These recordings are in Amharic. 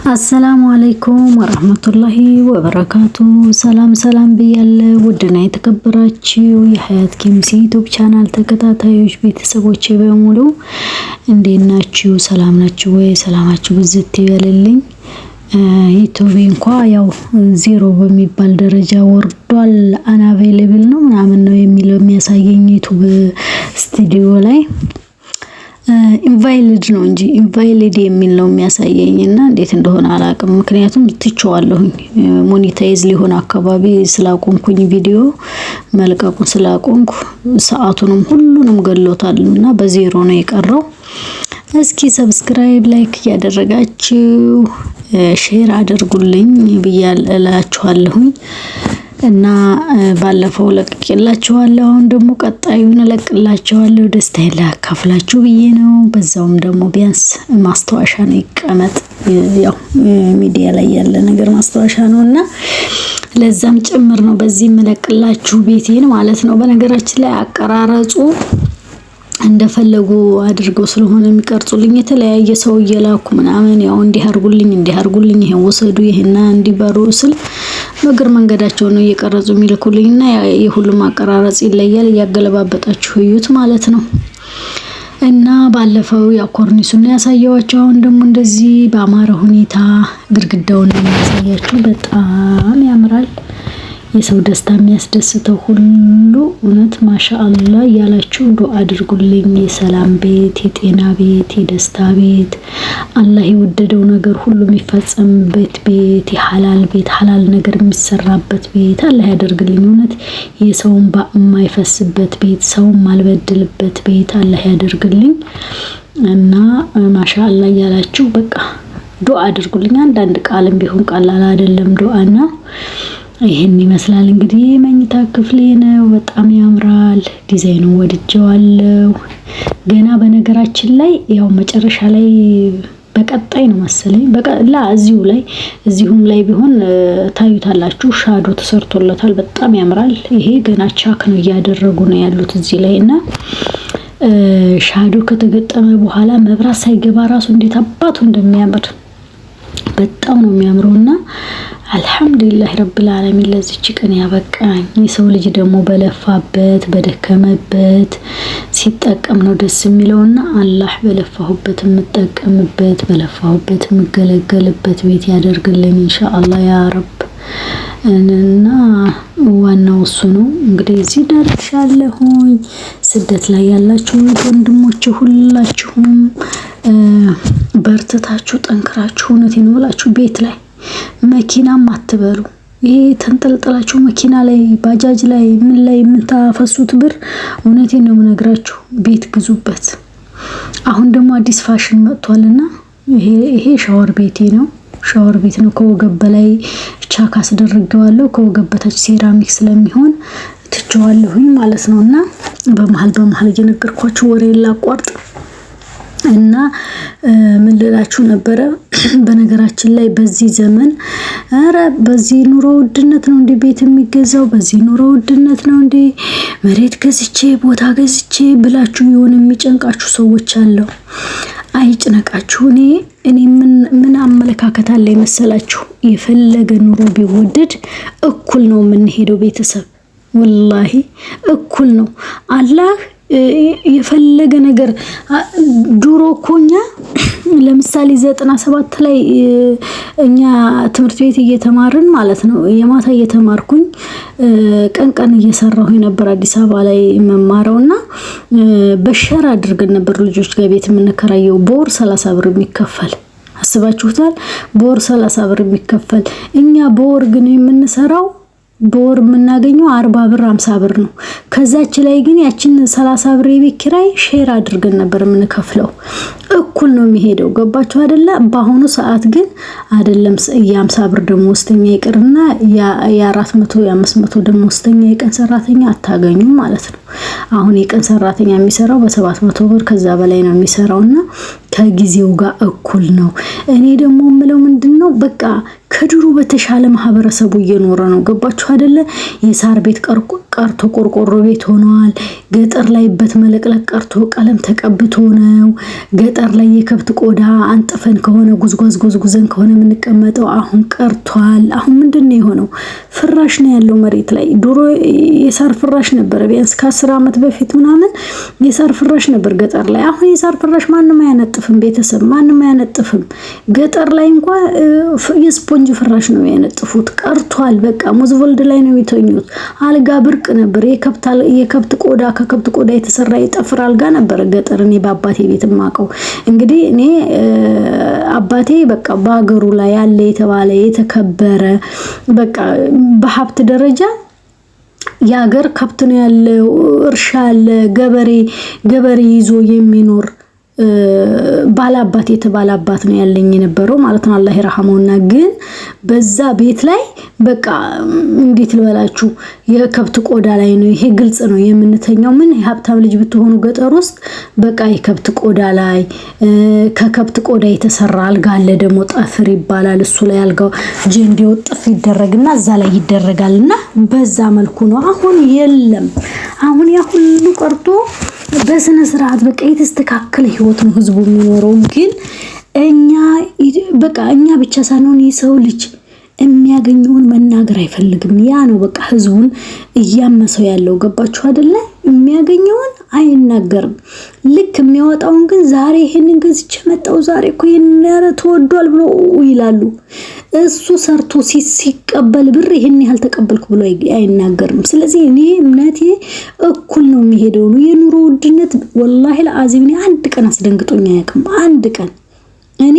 السلام عليكم ورحمة الله وبركاته። ሰላም ሰላም ብያለሁ። ውድና የተከበራችሁ የሀያት ኪምሲ YouTube channel ተከታታዮች ቤተሰቦቼ በሙሉ እንዴት ናችሁ? ሰላም ናችሁ ወይ? ሰላማችሁ ብዝት ይበልልኝ። YouTube እንኳ ያው ዜሮ በሚባል ደረጃ ወርዷል። Unavailable ነው ምናምን ነው የሚለው የሚያሳየኝ YouTube Studio ላይ፣ invalid ነው እንጂ invalid የሚል ነው የሚያሳየኝ እና እንዴት እንደሆነ አላውቅም። ምክንያቱም ትቼዋለሁኝ፣ monetize ሊሆን አካባቢ ስላቆምኩኝ፣ ቪዲዮ መልቀቁን ስላቆምኩ ሰዓቱንም ሁሉንም ገሎታል እና በዜሮ ነው የቀረው። እስኪ subscribe፣ like እያደረጋችሁ share አድርጉልኝ ብያል እላችኋለሁኝ። እና ባለፈው ለቅቄላችኋለሁ። አሁን ደግሞ ቀጣዩን እለቅላችኋለሁ። ደስታዬን ላካፍላችሁ ብዬ ነው። በዛውም ደግሞ ቢያንስ ማስታወሻ ነው ይቀመጥ። ያው ሚዲያ ላይ ያለ ነገር ማስታወሻ ነው እና ለዛም ጭምር ነው በዚህ የምለቅላችሁ ቤቴን ማለት ነው። በነገራችን ላይ አቀራረጹ እንደፈለጉ አድርገው ስለሆነ የሚቀርጹልኝ፣ የተለያየ ሰው እየላኩ ምናምን ያው እንዲህ አርጉልኝ፣ እንዲህ አርጉልኝ፣ ይሄን ውሰዱ፣ ይሄና እንዲበሩ ስል በእግር መንገዳቸው ነው እየቀረጹ የሚልኩልኝ እና የሁሉም አቀራረጽ ይለያል። እያገለባበጣችሁ እዩት ማለት ነው። እና ባለፈው ያው ኮርኒሱን ያሳየዋቸው፣ አሁን ደግሞ እንደዚህ በአማረ ሁኔታ ግድግዳውን ነው የሚያሳያችሁ። በጣም ያምራል። የሰው ደስታ የሚያስደስተው ሁሉ እውነት ማሻአላ እያላችሁ ዱአ አድርጉልኝ። የሰላም ቤት፣ የጤና ቤት፣ የደስታ ቤት፣ አላህ የወደደው ነገር ሁሉ የሚፈጸምበት ቤት፣ የሐላል ቤት፣ ሐላል ነገር የሚሰራበት ቤት አላህ ያደርግልኝ። እውነት የሰው እንባ የማይፈስበት ቤት፣ ሰው የማልበድልበት ቤት አላህ ያደርግልኝ እና ማሻአላ እያላችሁ በቃ ዱአ አድርጉልኝ። አንዳንድ ቃልም ቢሆን ቀላል አይደለም ዱአና። ይህን ይመስላል እንግዲህ መኝታ ክፍሌ ነው። በጣም ያምራል። ዲዛይኑን ወድጀዋለሁ። ገና በነገራችን ላይ ያው መጨረሻ ላይ በቀጣይ ነው መሰለኝ ላ እዚሁ ላይ እዚሁም ላይ ቢሆን ታዩታላችሁ። Shadow ተሰርቶለታል። በጣም ያምራል። ይሄ ገና ቻክ ነው እያደረጉ ነው ያሉት እዚህ ላይ እና shadow ከተገጠመ በኋላ መብራት ሳይገባ ራሱ እንዴት አባቱ እንደሚያምር፣ በጣም ነው የሚያምረው እና الحمد لله رب العالمين ለዚች ቀን ያበቃኝ። የሰው ልጅ ደግሞ በለፋበት በደከመበት ሲጠቀም ነው ደስ የሚለውና አላህ በለፋሁበት የምጠቀምበት፣ በለፋሁበት የምገለገልበት ቤት ያደርግልኝ ኢንሻአላህ يا رب። እና ዋናው እሱ ነው። እንግዲህ እዚህ ደርሻለሁኝ። ስደት ላይ ያላችሁ ወንድሞች ሁላችሁም በርትታችሁ ጠንክራችሁ፣ እውነቴን ነው የምላችሁ፣ ቤት ላይ መኪናም አትበሉ። ይሄ ተንጠልጥላችሁ መኪና ላይ፣ ባጃጅ ላይ፣ ምን ላይ የምታፈሱት ብር፣ እውነቴን ነው የምነግራችሁ፣ ቤት ግዙበት። አሁን ደግሞ አዲስ ፋሽን መጥቷልና ይሄ ሻወር ቤቴ ነው። ሻወር ቤት ነው። ከወገብ በላይ ቻክ አስደርገዋለሁ። ከወገብ በታች ሴራሚክ ስለሚሆን ትቼዋለሁኝ ማለት ነው። እና በመሀል በመሀል እየነገርኳችሁ ወሬ ላቋርጥ እና ምን ልላችሁ ነበረ? በነገራችን ላይ በዚህ ዘመን ኧረ በዚህ ኑሮ ውድነት ነው እንዴ ቤት የሚገዛው? በዚህ ኑሮ ውድነት ነው እንዴ መሬት ገዝቼ ቦታ ገዝቼ ብላችሁ የሆነ የሚጨንቃችሁ ሰዎች አለው። አይጭነቃችሁ። እኔ ምን አመለካከት አለ የመሰላችሁ? የፈለገ ኑሮ ቢወደድ እኩል ነው የምንሄደው። ቤተሰብ ወላሂ እኩል ነው። አላህ የፈለገ ነገር፣ ድሮ እኮ እኛ ለምሳሌ 97 ላይ እኛ ትምህርት ቤት እየተማርን ማለት ነው፣ የማታ እየተማርኩኝ ቀን ቀን እየሰራሁ ነበር አዲስ አበባ ላይ የመማረው እና በ share አድርገን ነበር ልጆች ጋር ቤት የምንከራየው፣ በወር 30 ብር የሚከፈል፣ አስባችሁታል? በወር 30 ብር የሚከፈል፣ እኛ በወር ግን የምንሰራው፣ በወር የምናገኘው 40 ብር፣ 50 ብር ነው። ከዛች ላይ ግን ያችን 30 ብር የቤት ኪራይ share አድርገን ነበር የምንከፍለው። እኩል ነው የሚሄደው። ገባችሁ አይደለ? በአሁኑ ሰዓት ግን አይደለም የ50 ብር ደመወዝተኛ ይቅርና የ400 የ500 ደመወዝተኛ የቀን ሰራተኛ አታገኙም ማለት ነው። አሁን የቀን ሰራተኛ የሚሰራው በ700 ብር ከዛ በላይ ነው የሚሰራው እና ከጊዜው ጋር እኩል ነው። እኔ ደግሞ የምለው ምንድን ነው፣ በቃ ከድሮ በተሻለ ማህበረሰቡ እየኖረ ነው። ገባችሁ አይደለ? የሳር ቤት ቀርቶ ቆርቆሮ ቤት ሆኗል። ገጠር ላይ በት መለቅለቅ ቀርቶ ቀለም ተቀብቶ ነው። ገጠር ላይ የከብት ቆዳ አንጥፈን ከሆነ ጉዝጓዝ ጉዝጉዘን ከሆነ የምንቀመጠው አሁን ቀርቷል። አሁን ምንድን ነው የሆነው? ፍራሽ ነው ያለው መሬት ላይ። ድሮ የሳር ፍራሽ ነበረ፣ ቢያንስ ከ10 ዓመት በፊት ምናምን የሳር ፍራሽ ነበር ገጠር ላይ። አሁን የሳር ፍራሽ ማንም አያነጥፍም፣ ቤተሰብ ማንም አያነጥፍም። ገጠር ላይ እንኳ የስፖንጅ ፍራሽ ነው ያነጥፉት። ቀርቷል። በቃ ሙዝቮልድ ላይ ነው የሚተኙት። አልጋ ብርቅ ነበር። የከብት ቆዳ፣ ከከብት ቆዳ የተሰራ የጠፍር አልጋ ነበረ ገጠር። እኔ በአባቴ ቤት የማውቀው እንግዲህ እኔ አባቴ በቃ በሀገሩ ላይ ያለ የተባለ የተከበረ፣ በቃ በሀብት ደረጃ የሀገር ከብት ነው ያለው፣ እርሻ አለ፣ ገበሬ ይዞ የሚኖር ባላባት የተባለ አባት ነው ያለኝ የነበረው ማለት ነው። አላህ ይርሐመውና ግን በዛ ቤት ላይ በቃ እንዴት ልበላችሁ የከብት ቆዳ ላይ ነው። ይሄ ግልጽ ነው የምንተኛው። ምን የሀብታም ልጅ ብትሆኑ ገጠር ውስጥ በቃ የከብት ቆዳ ላይ፣ ከከብት ቆዳ የተሰራ አልጋ አለ ደግሞ ጠፍር ይባላል። እሱ ላይ አልጋው ጀንዲው ጥፍ ይደረግና እዛ ላይ ይደረጋል እና በዛ መልኩ ነው። አሁን የለም። አሁን ያ ሁሉ ቀርቶ በስነ ስርዓት በቃ የተስተካከለ ህይወት ነው ህዝቡ የሚኖረው። ግን እኛ በቃ እኛ ብቻ ሳንሆን የሰው ልጅ የሚያገኘውን መናገር አይፈልግም። ያ ነው በቃ ህዝቡን እያመሰው ያለው። ገባችሁ አይደለ? የሚያገኘውን አይናገርም። ልክ የሚያወጣውን ግን ዛሬ ይሄንን ገዝቼ መጣው፣ ዛሬ እኮ ይሄንን ኧረ ተወዷል ብሎ ይላሉ። እሱ ሰርቶ ሲቀበል ብር ይሄን ያህል ተቀበልኩ ብሎ አይናገርም። ስለዚህ እኔ እምነቴ እኩል ነው የሚሄደው ነው። የኑሮ ውድነት ወላሂ ለአዚም እኔ አንድ ቀን አስደንግጦኝ አያውቅም። አንድ ቀን እኔ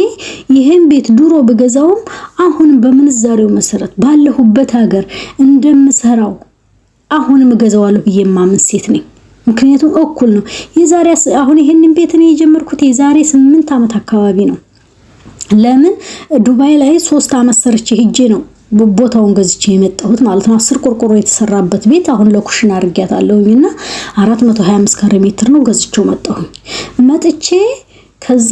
ይሄን ቤት ድሮ ብገዛውም አሁንም በምንዛሬው መሰረት ባለሁበት ሀገር እንደምሰራው አሁንም እገዛዋለሁ ብዬ የማምን ሴት ነኝ። ምክንያቱም እኩል ነው። የዛሬ አሁን ይሄንን ቤት እኔ የጀመርኩት የዛሬ 8 ዓመት አካባቢ ነው። ለምን ዱባይ ላይ 3 ዓመት ሰርቼ ሂጄ ነው ቦታውን ገዝቼ የመጣሁት ማለት ነው። 10 ቆርቆሮ የተሰራበት ቤት አሁን ለኩሽና አድርጊያታለሁኝ እና 425 ካሬ ሜትር ነው፣ ገዝቼው መጣሁኝ። መጥቼ ከዛ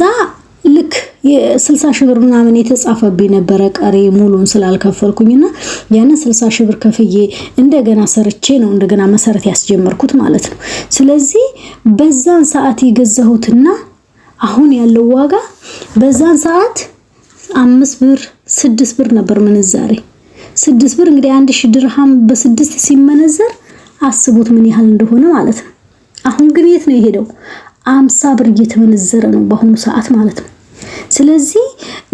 ልክ የ60 ሺህ ብር ምናምን የተጻፈብኝ ነበረ ቀሪ ሙሉን ስላልከፈልኩኝና ያንን 60 ሺህ ብር ከፍዬ እንደገና ሰርቼ ነው እንደገና መሰረት ያስጀመርኩት ማለት ነው። ስለዚህ በዛን ሰዓት የገዛሁትና አሁን ያለው ዋጋ፣ በዛን ሰዓት 5 ብር 6 ብር ነበር ምንዛሬ። 6 ብር እንግዲህ 1,000 ድርሃም በስድስት ሲመነዘር አስቡት ምን ያህል እንደሆነ ማለት ነው። አሁን ግን የት ነው የሄደው? 50 ብር እየተመነዘረ ነው በአሁኑ ሰዓት ማለት ነው። ስለዚህ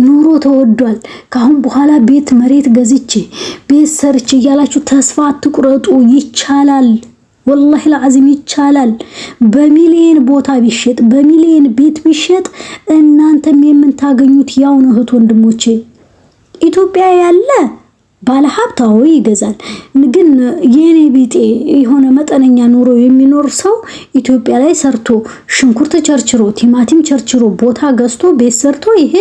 ኑሮ ተወዷል። ከአሁን በኋላ ቤት መሬት ገዝቼ ቤት ሰርቼ እያላችሁ ተስፋ አትቁረጡ። ይቻላል። ወላሂ ለዓዚም ይቻላል። በሚሊየን ቦታ ቢሸጥ፣ በሚሊየን ቤት ቢሸጥ እናንተም የምታገኙት ያው ነው። እህት ወንድሞቼ፣ ኢትዮጵያ ያለ ባለሀብት አዎ ይገዛል። ግን የኔ ቢጤ የሆነ መጠነኛ ኑሮ የሚኖር ሰው ኢትዮጵያ ላይ ሰርቶ፣ ሽንኩርት ቸርችሮ፣ ቲማቲም ቸርችሮ፣ ቦታ ገዝቶ ቤት ሰርቶ ይሄ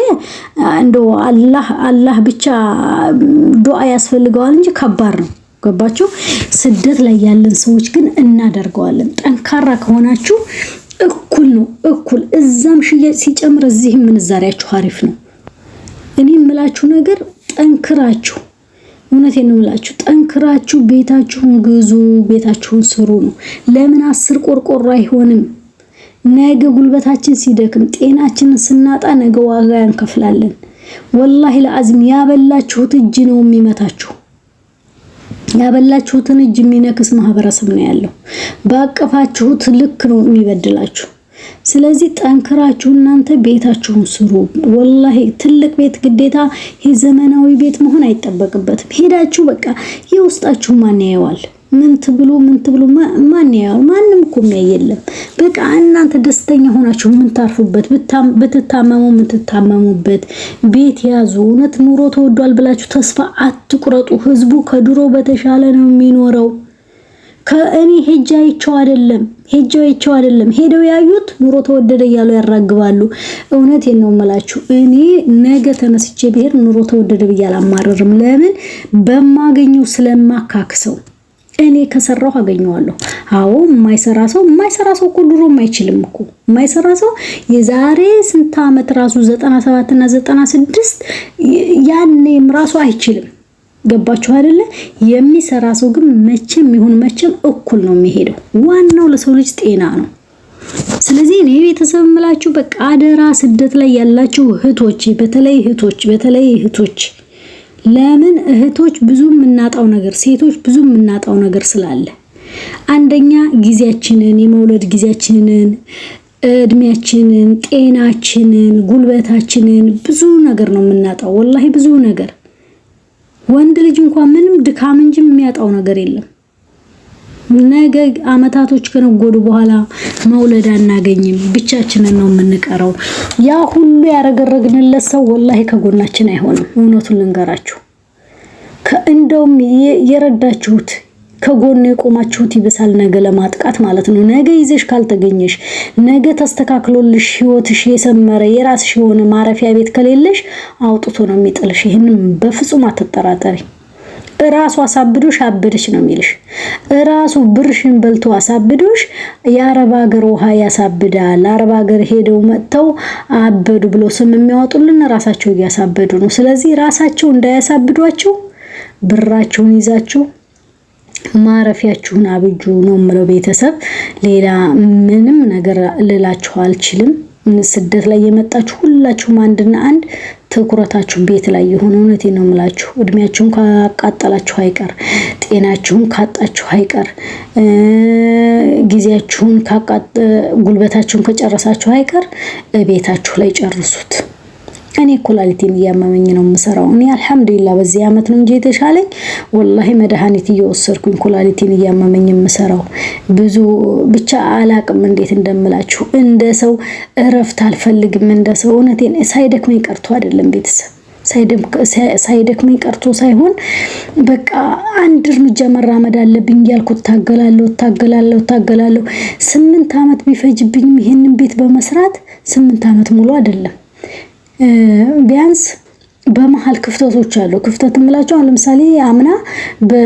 እንደው አላህ አላህ ብቻ ዱዓ ያስፈልገዋል እንጂ ከባድ ነው። ገባችሁ? ስደት ላይ ያለን ሰዎች ግን እናደርገዋለን። ጠንካራ ከሆናችሁ እኩል ነው፣ እኩል እዛም ሽያጭ ሲጨምር እዚህም ምንዛሪያችሁ አሪፍ ነው። እኔ የምላችሁ ነገር ጠንክራችሁ፣ እውነቴን ነው የምላችሁ፣ ጠንክራችሁ ቤታችሁን ግዙ፣ ቤታችሁን ስሩ ነው። ለምን 10 ቆርቆሮ አይሆንም? ነገ ጉልበታችን ሲደክም፣ ጤናችንን ስናጣ ነገ ዋጋ እንከፍላለን። ወላሂ ለአዚም ያበላችሁት እጅ ነው የሚመታችሁ። ያበላችሁትን እጅ የሚነክስ ማህበረሰብ ነው ያለው። ባቀፋችሁት ልክ ነው የሚበድላችሁ። ስለዚህ ጠንክራችሁ እናንተ ቤታችሁን ስሩ። ወላሂ ትልቅ ቤት ግዴታ ዘመናዊ ቤት መሆን አይጠበቅበትም። ሄዳችሁ በቃ የውስጣችሁ ማን ያየዋል? ምን ትብሉ ምን ትብሉ ማን ያየዋል? ማንም እኮ የሚያይ የለም። በቃ እናንተ ደስተኛ ሆናችሁ የምታርፉበት፣ ብትታመሙ የምትታመሙበት ቤት ያዙ። እውነት ኑሮ ተወዷል ብላችሁ ተስፋ አትቁረጡ። ህዝቡ ከድሮ በተሻለ ነው የሚኖረው። ከእኔ ሄጄ አይቼው አይደለም፣ ሄጄ አይቼው አይደለም። ሄደው ያዩት ኑሮ ተወደደ እያሉ ያራግባሉ። እውነቴን ነው የምላችሁ። እኔ ነገ ተነስቼ ብሄድ ኑሮ ተወደደ ብዬ አላማረርም። ለምን? በማገኘው ስለማካክሰው። እኔ ከሰራሁ አገኘዋለሁ። አዎ የማይሰራ ሰው እኮ ድሮም አይችልም እኮ። የማይሰራ ሰው የዛሬ ስንት ዓመት ራሱ 97 እና 96 ያኔም ራሱ አይችልም። ገባችሁ አይደለ? የሚሰራ ሰው ግን መቼም ይሁን መቼም እኩል ነው የሚሄደው። ዋናው ለሰው ልጅ ጤና ነው። ስለዚህ እኔ ቤተሰብ የምላችሁ በቃ አደራ፣ ስደት ላይ ያላችሁ እህቶች፣ በተለይ እህቶች፣ በተለይ እህቶች፣ ለምን እህቶች ብዙ የምናጣው ነገር፣ ሴቶች ብዙ የምናጣው ነገር ስላለ፣ አንደኛ ጊዜያችንን፣ የመውለድ ጊዜያችንን፣ እድሜያችንን፣ ጤናችንን፣ ጉልበታችንን፣ ብዙ ነገር ነው የምናጣው። ወላሂ ብዙ ነገር። ወንድ ልጅ እንኳን ምንም ድካም እንጂ የሚያጣው ነገር የለም። ነገ አመታቶች ከነጎዱ በኋላ መውለድ አናገኝም፣ ብቻችንን ነው የምንቀረው። ያ ሁሉ ያረገረግንለት ሰው ወላሂ ከጎናችን አይሆንም። እውነቱን ልንገራችሁ፣ ከእንደውም የረዳችሁት፣ ከጎኑ የቆማችሁት ይብሳል ነገ ለማጥቃት ማለት ነው። ነገ ይዘሽ ካልተገኘሽ፣ ነገ ተስተካክሎልሽ ህይወትሽ የሰመረ የራስሽ የሆነ ማረፊያ ቤት ከሌለሽ አውጥቶ ነው የሚጥልሽ። ይህንን በፍጹም አትጠራጠሪ። እራሱ አሳብዶሽ አበደች ነው የሚልሽ። እራሱ ብርሽን በልቶ አሳብዶሽ የአረብ ሀገር ውሃ ያሳብዳል። አረብ ሀገር ሄደው መጥተው አበዱ ብሎ ስም የሚያወጡልን ራሳቸው እያሳበዱ ነው። ስለዚህ ራሳቸው እንዳያሳብዷቸው ብራቸውን ይዛችሁ ማረፊያችሁን አብጁ ነው የምለው ቤተሰብ። ሌላ ምንም ነገር ልላችሁ አልችልም። ስደት ላይ የመጣችሁ ሁላችሁም አንድና አንድ ትኩረታችሁ ቤት ላይ የሆነ፣ እውነቴን ነው የምላችሁ። እድሜያችሁን ካቃጠላችሁ አይቀር፣ ጤናችሁን ካጣችሁ አይቀር፣ ጊዜያችሁን ጉልበታችሁን ከጨረሳችሁ አይቀር ቤታችሁ ላይ ጨርሱት። እኔ ኩላሊቴን እያመመኝ ነው የምሰራው። እኔ አልሐምዱሊላ በዚህ አመት ነው እንጂ የተሻለኝ፣ ወላሂ መድኃኒት እየወሰድኩኝ ኩላሊቴን እያመመኝ የምሰራው ብዙ፣ ብቻ አላቅም እንዴት እንደምላችሁ። እንደ ሰው እረፍት አልፈልግም። እንደ ሰው እውነቴን ሳይደክመኝ ቀርቶ አይደለም ቤተሰብ፣ ሳይደክመኝ ቀርቶ ሳይሆን በቃ አንድ እርምጃ መራመድ አለብኝ እያልኩ እታገላለሁ፣ እታገላለሁ፣ እታገላለሁ። 8 አመት ቢፈጅብኝም ይህንን ቤት በመስራት 8 አመት ሙሉ አይደለም፣ ቢያንስ በመሀል ክፍተቶች አሉ። ክፍተት የምላቸው አሁን ለምሳሌ አምና በ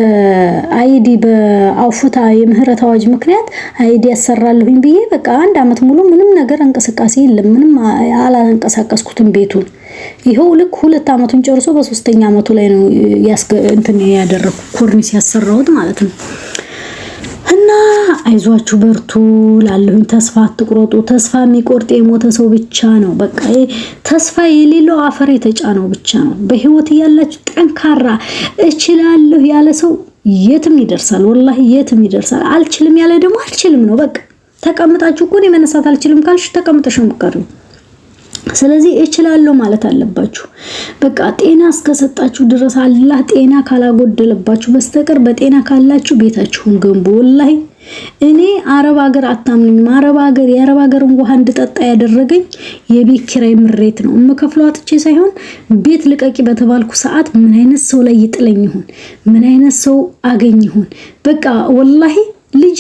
ID በአውፉታ የምህረት አዋጅ ምክንያት ID ያሰራለሁኝ ብዬ በቃ አንድ አመት ሙሉ ምንም ነገር እንቅስቃሴ የለም። ምንም አላንቀሳቀስኩትም ቤቱን። ይኸው ልክ 2 አመቱን ጨርሶ በሶስተኛ አመቱ ላይ ነው እንትን ያደረኩ፣ ኮርኒስ ያሰራሁት ማለት ነው። እና አይዟችሁ፣ በርቱ ላለሁኝ፣ ተስፋ አትቁረጡ። ተስፋ የሚቆርጥ የሞተ ሰው ብቻ ነው። በቃ ተስፋ የሌለው አፈር የተጫነው ብቻ ነው። በህይወት እያላችሁ ጠንካራ፣ እችላለሁ ያለ ሰው የትም ይደርሳል። ወላሂ የትም ይደርሳል። አልችልም ያለ ደግሞ አልችልም ነው። በቃ ተቀምጣችሁ እኮ እኔ መነሳት አልችልም ካልሽ ተቀምጠሽ ነው የምትቀሪው። ስለዚህ እችላለሁ ማለት አለባችሁ። በቃ ጤና እስከሰጣችሁ ድረስ፣ አላህ ጤና ካላጎደለባችሁ በስተቀር፣ በጤና ካላችሁ ቤታችሁን ገንቡ። ወላሂ እኔ አረብ ሀገር አታምኑኝም። አረብ ሀገር የአረብ ሀገርን ውሃ እንድጠጣ ያደረገኝ የቤት ኪራይ ምሬት ነው። የምከፍለው አጥቼ ሳይሆን ቤት ልቀቂ በተባልኩ ሰዓት ምን አይነት ሰው ላይ ይጥለኝ ይሆን? ምን አይነት ሰው አገኝ ይሆን? በቃ ወላሂ ልጄ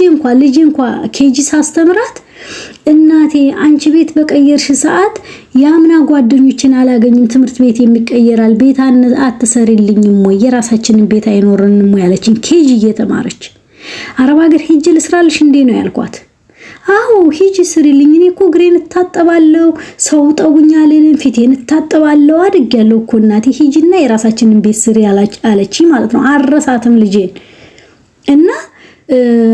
እንኳ KG ሳስተምራት እናቴ አንቺ ቤት በቀየርሽ ሰዓት የአምና ጓደኞችን አላገኝም፣ ትምህርት ቤት የሚቀየራል፣ ቤት አትሰሪልኝም ወይ? የራሳችንን ቤት አይኖርንም ወይ? ያለችኝ KG እየተማረች። አረብ ሀገር ሂጅ ልስራልሽ እንዴ ነው ያልኳት። አዎ ሂጂ ስሪልኝ፣ እኔ እኮ እግሬን እታጠባለሁ፣ ሰው ጠውኛ አልልም፣ ፊቴን እታጠባለሁ፣ አድጌያለሁ እኮ እናቴ፣ ሂጂና የራሳችንን ቤት ስሪ አለችኝ ማለት ነው። አረሳትም ልጄን። እና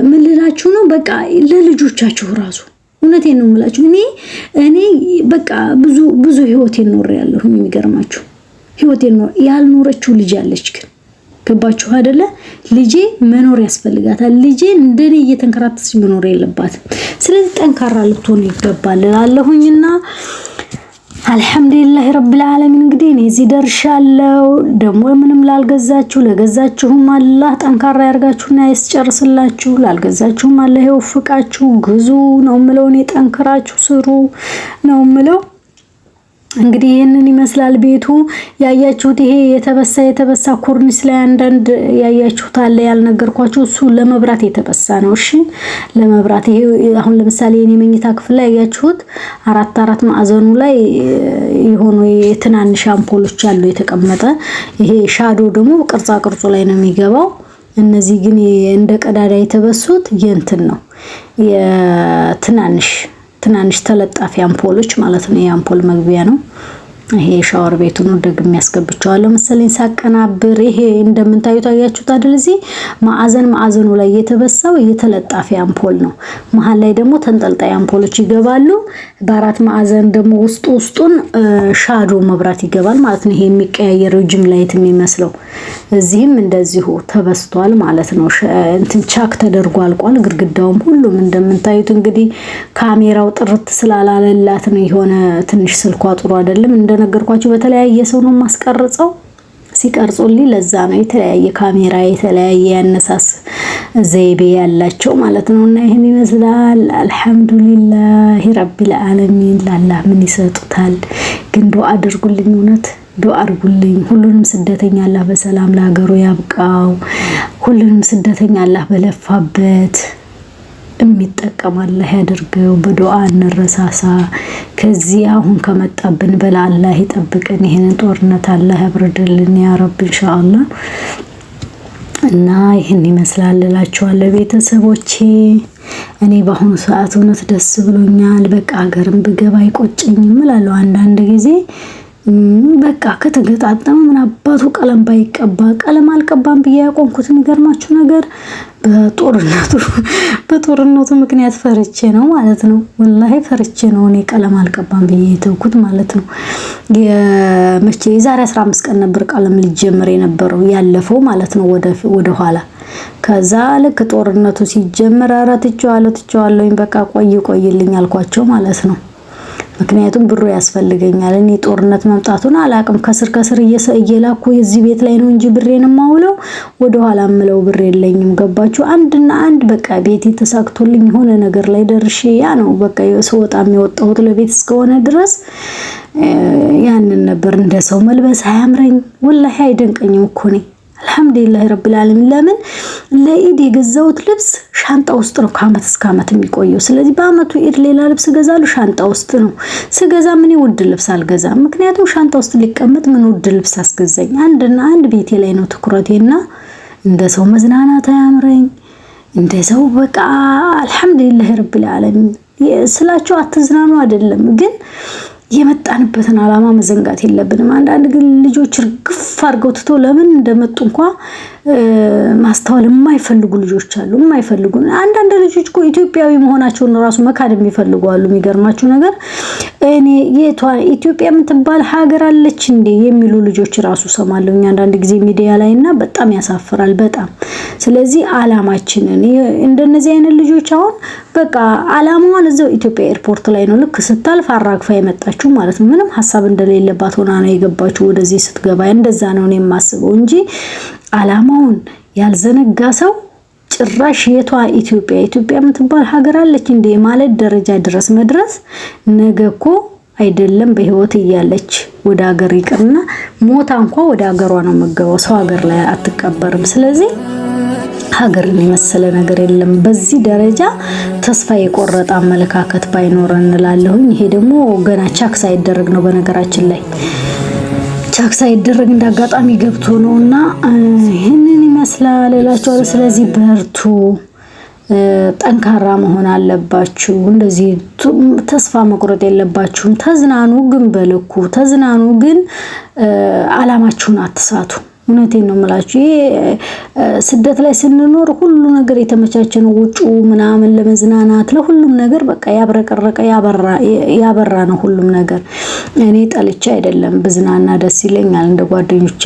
ምን ልላችሁ ነው፣ በቃ ለልጆቻችሁ ራሱ፣ እውነቴን ነው የምላችሁ። እኔ በቃ ብዙ ብዙ ህይወቴን ኖሬያለሁ። የሚገርማችሁ ህይወቴን ኖር ያልኖረችው ልጅ አለች ግን፣ ገባችሁ አይደለ? ልጄ መኖር ያስፈልጋታል። ልጄ እንደኔ እየተንከራተተች መኖር የለባትም። ስለዚህ ጠንካራ ልትሆኑ ይገባል እላለሁኝና አልሐምዱሊላህ ረብል ዓለሚን። እንግዲህ እኔ እዚህ ደርሻለሁ። ደግሞ ምንም ላልገዛችሁ፣ ለገዛችሁም አላህ ጠንካራ ያርጋችሁና ያስጨርስላችሁ፣ ላልገዛችሁም አላህ ይወፍቃችሁ። ግዙ ነው የምለው እኔ፣ ጠንክራችሁ ስሩ ነው የምለው። እንግዲህ ይህንን ይመስላል ቤቱ ያያችሁት። ይሄ የተበሳ ኮርኒስ ላይ አንዳንድ ያያችሁት አለ ያልነገርኳችሁ፣ እሱ ለመብራት የተበሳ ነው። እሺ ለመብራት። ይሄ አሁን ለምሳሌ የኔ መኝታ ክፍል ላይ ያያችሁት አራት አራት ማዕዘኑ ላይ የሆኑ የትናንሽ አምፖሎች አሉ የተቀመጠ። ይሄ shadow ደግሞ ቅርጻ ቅርጹ ላይ ነው የሚገባው። እነዚህ ግን እንደ ቀዳዳ የተበሱት የእንትን ነው፣ የትናንሽ ትናንሽ ተለጣፊ አምፖሎች ማለት ነው። የአምፖል መግቢያ ነው። ይሄ ሻወር ቤቱ ነው። ደግሜ ያስገብቸዋለሁ መሰለኝ ሳቀናብር። ይሄ እንደምታዩት አያችሁት አይደል? እዚህ ማዕዘን ማዕዘኑ ላይ የተበሳው የተለጣፊ አምፖል ነው። መሀል ላይ ደግሞ ተንጠልጣይ አምፖሎች ይገባሉ። በአራት ማዕዘን ደግሞ ውስጡ ውስጡን shadow መብራት ይገባል ማለት ነው። ይሄ የሚቀያየረው dim light የሚመስለው እዚህም እንደዚሁ ተበስቷል ማለት ነው። እንትን ቻክ ተደርጎ አልቋል። ግድግዳውም ሁሉም እንደምታዩት እንግዲህ ካሜራው ጥርት ስላላለላት ነው የሆነ ትንሽ ስልኳ ጥሩ አይደለም። እንደነገርኳችሁ በተለያየ ሰው ነው የማስቀርጸው። ሲቀርጹልኝ ለዛ ነው የተለያየ ካሜራ የተለያየ ያነሳስ ዘይቤ ያላቸው ማለት ነው። እና ይህን ይመስላል። الحمد لله رب العالمين። ላላህ ምን ይሰጡታል? ግን ዱአ አድርጉልኝ፣ እውነት ዱአ አድርጉልኝ። ሁሉንም ስደተኛ አላህ በሰላም ለሀገሩ ያብቃው። ሁሉንም ስደተኛ አላህ በለፋበት የሚጠቀም አላህ ያደርገው። በዱዓ እንረሳሳ። ከዚህ አሁን ከመጣብን በላ አላህ ይጠብቀን። ይህንን ጦርነት አላህ ያብርድልን يا رب إن شاء الله። እና ይህን ይመስላል እላችኋለሁ ቤተሰቦቼ። እኔ በአሁኑ ሰዓት እውነት ደስ ብሎኛል። በቃ ሀገርም ብገባ አይቆጨኝም እላለሁ አንዳንድ ጊዜ በቃ ከተገጣጠመ ምን አባቱ ቀለም ባይቀባ ቀለም አልቀባም ብዬ ያቆምኩት የሚገርማችሁ ነገር በጦርነቱ በጦርነቱ ምክንያት ፈርቼ ነው ማለት ነው። ወላሂ ፈርቼ ነው እኔ ቀለም አልቀባም ብዬ የተውኩት ማለት ነው። የመቼ የዛሬ 15 ቀን ነበር ቀለም ሊጀምር የነበረው ያለፈው ማለት ነው ወደ ኋላ። ከዛ ልክ ጦርነቱ ሲጀምር ኧረ ትቼዋለሁ ትቼዋለሁኝ በቃ ቆይ ቆይልኝ አልኳቸው ማለት ነው። ምክንያቱም ብሩ ያስፈልገኛል። እኔ ጦርነት መምጣቱን አላቅም። ከስር ከስር እየላኩ የዚህ ቤት ላይ ነው እንጂ ብሬን የማውለው ወደኋላ ምለው ብር የለኝም። ገባችሁ? አንድና አንድ በቃ ቤቴ ተሳክቶልኝ የሆነ ነገር ላይ ደርሼ ያ ነው በቃ ስወጣ የሚወጣሁት ለቤት እስከሆነ ድረስ ያንን ነበር። እንደ ሰው መልበስ አያምረኝ፣ ወላሂ አይደንቀኝም እኮ እኔ الحمد لله رب العالمين። ለምን ለኢድ የገዛሁት ልብስ ሻንጣ ውስጥ ነው ከአመት እስከ አመት የሚቆየው። ስለዚህ በአመቱ ኢድ ሌላ ልብስ እገዛለሁ፣ ሻንጣ ውስጥ ነው ስገዛ። ምን ውድ ልብስ አልገዛም፣ ምክንያቱም ሻንጣ ውስጥ ሊቀመጥ ምን ውድ ልብስ አስገዛኝ? አንድና አንድ ቤቴ ላይ ነው ትኩረቴና እንደ ሰው መዝናናት አያምረኝ፣ እንደ ሰው በቃ الحمد لله رب العالمين ስላቸው አትዝናኑ አይደለም ግን የመጣንበትን ዓላማ መዘንጋት የለብንም። አንዳንድ ግን ልጆች እርግፍ አድርገው ትተው ለምን እንደመጡ እንኳ ማስተዋል የማይፈልጉ ልጆች አሉ። የማይፈልጉ አንዳንድ ልጆች እኮ ኢትዮጵያዊ መሆናቸውን ራሱ መካድ የሚፈልጉ አሉ። የሚገርማችሁ ነገር እኔ የቷ ኢትዮጵያ የምትባል ሀገር አለች እንዴ የሚሉ ልጆች ራሱ ሰማለሁ አንዳንድ ጊዜ ሚዲያ ላይ እና በጣም ያሳፍራል በጣም። ስለዚህ ዓላማችንን እንደነዚህ አይነት ልጆች አሁን በቃ ዓላማዋን እዛው ኢትዮጵያ ኤርፖርት ላይ ነው ልክ ስታልፍ አራግፋ የመጣችው ማለት ነው። ምንም ሀሳብ እንደሌለባት ሆና ነው የገባችው ወደዚህ ስትገባ። እንደዛ ነው እኔ የማስበው እንጂ ዓላማውን ያልዘነጋ ሰው ጭራሽ የቷ ኢትዮጵያ ኢትዮጵያ የምትባል ሀገር አለች እንዴ ማለት ደረጃ ድረስ መድረስ ነገ እኮ አይደለም በህይወት እያለች ወደ ሀገር ይቅርና ሞታ እንኳ ወደ ሀገሯ ነው የምገባው። ሰው ሀገር ላይ አትቀበርም። ስለዚህ ሀገርን የመሰለ ነገር የለም። በዚህ ደረጃ ተስፋ የቆረጠ አመለካከት ባይኖር እንላለሁኝ። ይሄ ደግሞ ገና ቻክ ሳይደረግ ነው በነገራችን ላይ ቻክ ሳይደረግ እንደ አጋጣሚ ገብቶ ነው እና ይህንን ይመስላል እላችኋለሁ። ስለዚህ በርቱ፣ ጠንካራ መሆን አለባችሁ። እንደዚህ ተስፋ መቁረጥ የለባችሁም። ተዝናኑ፣ ግን በልኩ ተዝናኑ፣ ግን አላማችሁን አትሳቱ። እውነቴን ነው የምላችሁ። ይሄ ስደት ላይ ስንኖር ሁሉ ነገር የተመቻቸ ነው። ውጩ ምናምን ለመዝናናት ለሁሉም ነገር በቃ ያብረቀረቀ ያበራ ነው ሁሉም ነገር። እኔ ጠልቼ አይደለም ብዝናና ደስ ይለኛል እንደ ጓደኞቼ።